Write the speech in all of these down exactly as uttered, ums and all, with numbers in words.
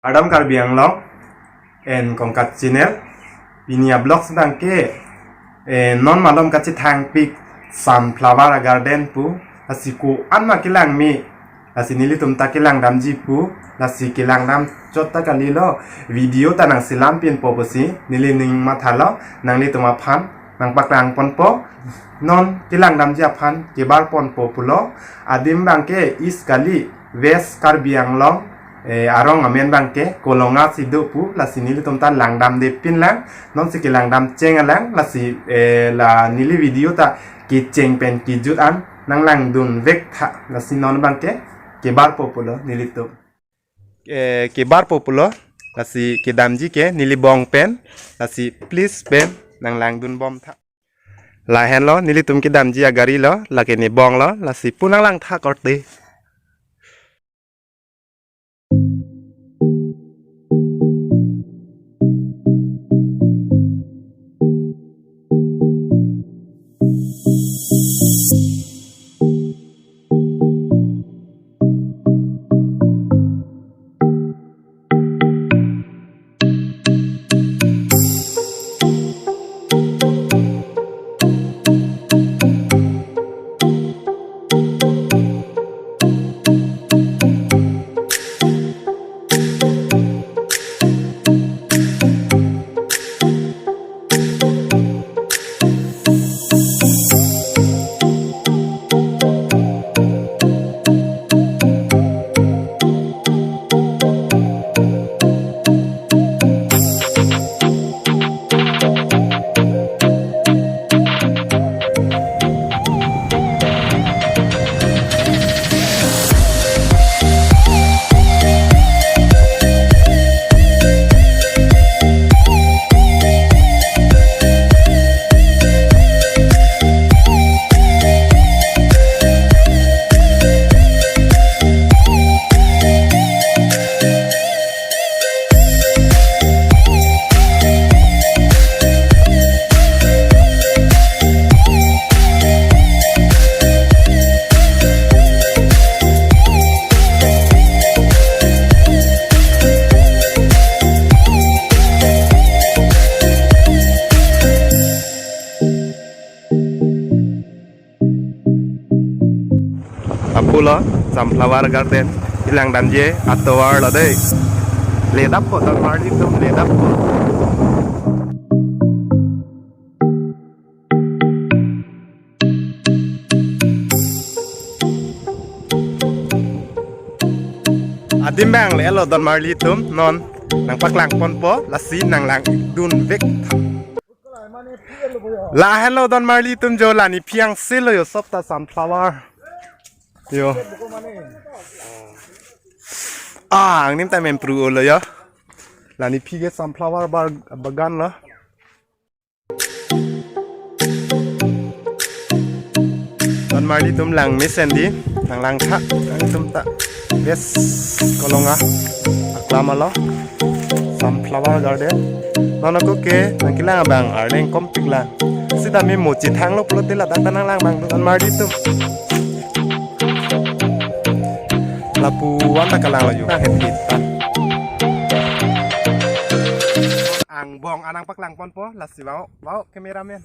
Kardom Karbi Anglong and Kongkat Channel. Pini a-vlog abang ke, eh, non malom kachethangpik sunflower garden pu. Lasi ko-an ma kelang me, lasi nelitum ta kelang damji pu. Lasi kelang dam chot ta kalilo, video ta nangselam pinpo pusi neli ning mathalo. Nanglitum aphan nangpaklang ponpo. Non kelang damji aphan kebar ponpo pulo. Adim abang ke East kali, West Karbi Anglong, eh, arong amen abang ke Kolonga si do pu. Lasi nelitum ta lang damde pinlang, nonsi kelang dam cheng alang. Lasi, eh, la neli video ta kecheng pen kejut an nanglangdun vek tha. Lasi non abang ke kebarpo pulo nelitum. Eh, kebarpo pulo, lasi kedamji ke neli bong pen, lasi please pen nanglangdun bom tha. Lahenlo nelitum kedamji agari lo, lake ne bong lo, lasi pu nanglang tha korte. Lapulo sunflower garden, kelang damji atovar lo dei. Ledappo, donmarli atum, ledappo. Adim abang le-etlo donmarli atum, non nangpaklang ponpo, lasi nanglangdun vek. Lahenlo donmarli atum jo, la ne phi angse lo jo, sob ta sunflower. Jo. Ah, angnim ta mempru lo jo. La ne phi ke sunflower bar-, bagan lo. Donmarli atum lang mesen dei, nanglang tha, nangtum ta. Yes, Kolonga aklam alo, sunflower garden. Non ako ke nangkelang abang arleng kompik lang. Sitame mo chethanglo pulote ladak ta nanglang abang donmarli atum. Lapu-an ta kalang lo jo, nang het het ta. Angbong an nangpaklang ponpo, lasi vang-o, vang-o cameraman.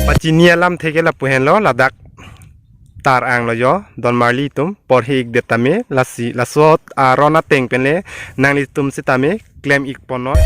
Pachini alamthe ke lapu henlo, ladak tar-ang lo jo, donmarli atum, porhi-ik det tame, lasi, laso aron ateng pen le nanglitum sitame klem-ik ponnoi.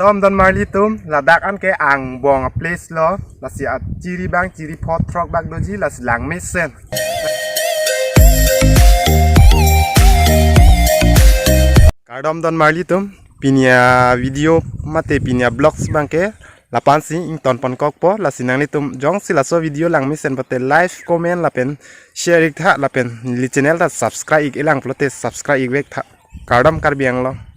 Kardom don marli atum, ladak anke angbong a-place lo, lasi achiri bang chiri phot throk bak doji, lasi langmesen. Kardom don marli atum, pini a-video mate pini a-vlogs bangke lapu-ansi ington pon kokpo, lasi nanglitum jongsi laso video langmesen pulote like, comment lapen share ik tha, lapen neli channel ta subscribe ik-e lang pulote subscribe ik vek tha. Kardom Karbi Anglong.